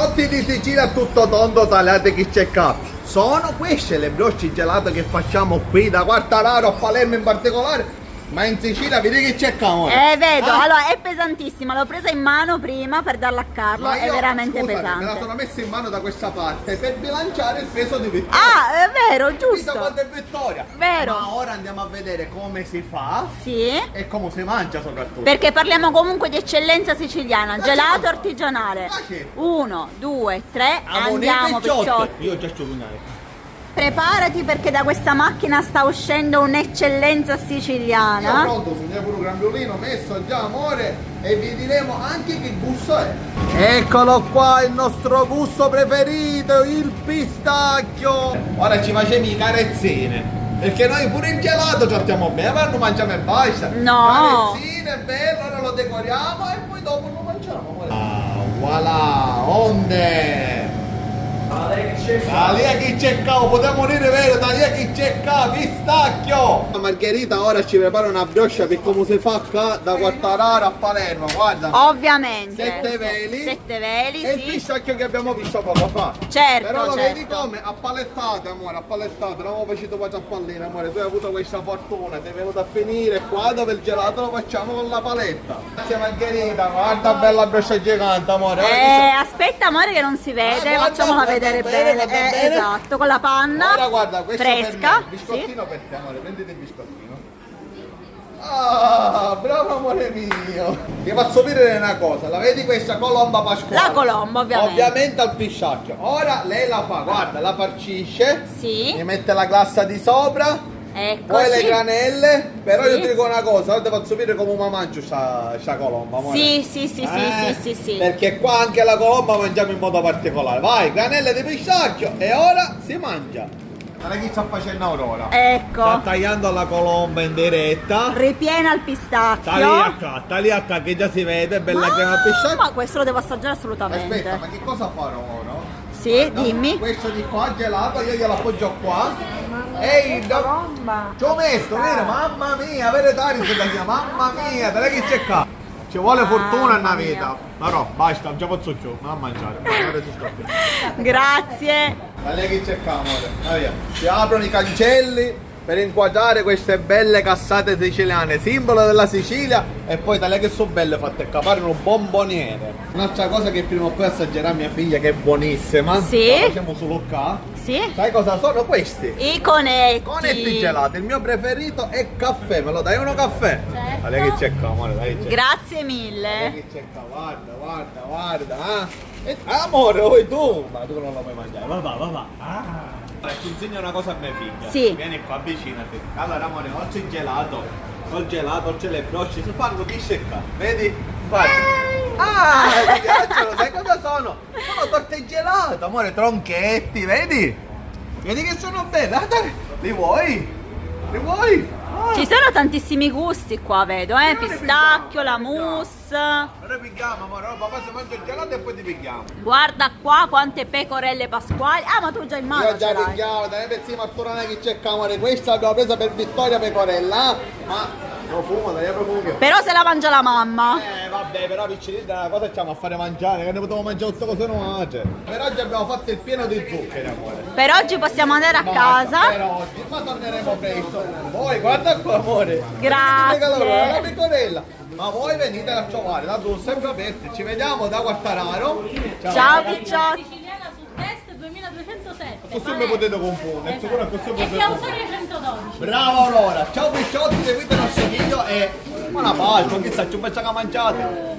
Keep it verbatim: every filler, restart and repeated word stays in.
Notti di Sicilia a tutto tondo, taliati chi c'è ccà. Sono queste le brocce gelato che facciamo qui da Quartararo a Palermo in particolare, ma in Sicilia vedi chi c'è ccà ora. Eh, vedo, allora è pesantissima, l'ho presa in mano prima per darla a Carlo, ma è io, veramente scusami, pesante. Me la sono messa in mano da questa parte per bilanciare il peso di Vittoria. Ah, è vero, giusto. Capito quanto è Vittoria? Vero. Ma ora andiamo a vedere come si fa. Sì. E come si mangia soprattutto. Perché parliamo comunque di eccellenza siciliana, gelato artigianale. Uno, due, tre, andiamo, picciotti. Io già ci ho. Preparati perché da questa macchina sta uscendo un'eccellenza siciliana. Io pronto, sono pure un grandiolino messo già, amore. E vi diremo anche che gusto è. Eccolo qua, il nostro gusto preferito, il pistacchio. Ora ci facciamo i carezzini, perché noi pure il gelato trattiamo bene, ma non mangiamo e basta. No. Carezzini, è bello, ora lo decoriamo e poi dopo lo mangiamo. Ah, voilà, onde. Talia chi c'è ccà, potemu dire vero, talia chi c'è ccà, pistacchio! Margherita ora ci prepara una broscia per come si fa ccà da Quartararo a Palermo, guarda. Ovviamente. Sette veli. Sette veli, sì. E il pistacchio che abbiamo visto poco fa. Certo, certo. Però lo vedi come? A palettate, amore, a palettate. Non avevo facito quasi a pallina, amore. Tu hai avuto questa fortuna, sei venuto a finire qua dove il gelato lo facciamo con la paletta. Grazie Margherita, guarda bella broscia gigante, amore. Eh, aspetta, amore, che non si vede, facciamola vedere bene. Guarda, guarda bene, guarda bene. Eh, esatto, con la panna fresca. Ora guarda, questo per me, biscottino per te, amore, prenditi il biscottino. Ah, bravo amore mio. Ti faccio vedere una cosa, la vedi questa colomba pasquale? La colomba, ovviamente. Ovviamente al pisciacchio. Ora lei la fa, guarda, la farcisce. Sì. Gli mette la glassa di sopra. Ecco, poi le granelle, però io ti dico una cosa, ora ti faccio vedere come mi mangio sta, sta colomba, amore. Sì, sì, sì, sì, sì, sì, sì. Perché qua anche la colomba mangiamo in modo particolare. Vai, granelle di pistacchio e ora si mangia. Guarda chi sta facendo Aurora. Ecco. Sta tagliando la colomba in diretta. Ripiena il pistacchio. Talia ccà, talia ccà che già si vede, bella crema al pistacchio. Ma questo lo devo assaggiare assolutamente. Aspetta, ma che cosa farò ora? Sì, dimmi. Questo di qua gelato, io glielo appoggio qua. Ehi, colomba. Ci ho messo, vero? Mamma mia, vero Tari si chiama? Mamma mia, guarda chi c'è ccà. Ci vuole fortuna nella vita. Però basta, non ce la faccio più, non a mangiare. Guarda, ti sto qui. Grazie. Guarda chi c'è ccà, amore. Guarda, si aprono i cancelli per inquadrare queste belle cassate siciliane, simbolo della Sicilia, e poi tale che sono belle fatte ccà, pare un bomboniere. Un'altra cosa che prima o poi assaggerà mia figlia, che è buonissima. Sì. La facciamo solo ccà. Sì. Sai cosa sono questi? I conetti. Conetti gelati, il mio preferito è caffè, me lo dai uno caffè? Certo. Guarda che c'è ccà, amore, dai, c'è. Grazie mille. Guarda che c'è ccà, guarda, guarda, guarda, ah. E, amore, vuoi tu? Ma tu non lo puoi mangiare, va, va, va, va. Ah. Ti insegno una cosa a mia figlia. Sì. Vieni qua, avvicinati. Allora, amore, oltre il gelato, col gelato, oltre le brocce, si fanno queste ccà, vedi? Guarda. Ah, ti piacciono? Sai cosa sono? Sono torte gelato, amore, tronchetti, vedi? Vedi che sono belle, ah, dai, li vuoi? Li vuoi? Ah. Ci sono tantissimi gusti qua, vedo, eh? Pistacchio, la mousse. Allora pigliamo, amore, allora papà si mangia il gelato e poi ti pigliamo. Guarda qua quante pecorelle pasquali. Ah, ma tu già in mano ce l'hai. Io già pigliavo, dai, pezzi di marturana che c'è ccà, amore. Questa l'abbiamo presa per Vittoria Pecorella, eh? Ma profumo, dai, profumo che. Però se la mangia la mamma. Eh, vabbè, però picciridda, cosa ci stiamo a fare mangiare? Che ne potevamo mangiare tutte cose noi. Per oggi abbiamo fatto il pieno di zuccheri, amore. Per oggi possiamo andare a casa. Basta, per oggi, ma torneremo presto. Poi, guarda qua, amore. Grazie. Ti regalo la pecorella. Ma voi venite a trovare, tanto sono sempre aperti. Ci vediamo da Quartararo. Ciao. Ciao, picciotti. Siciliana Sud-Est duemiladuecentosette. Così mi potete confondere, sicuro che così. E Clausoria centododici. Brava Aurora. Ciao picciotti, seguite il nostro video e buona pace, chissà, ci un pezzo che mangiate.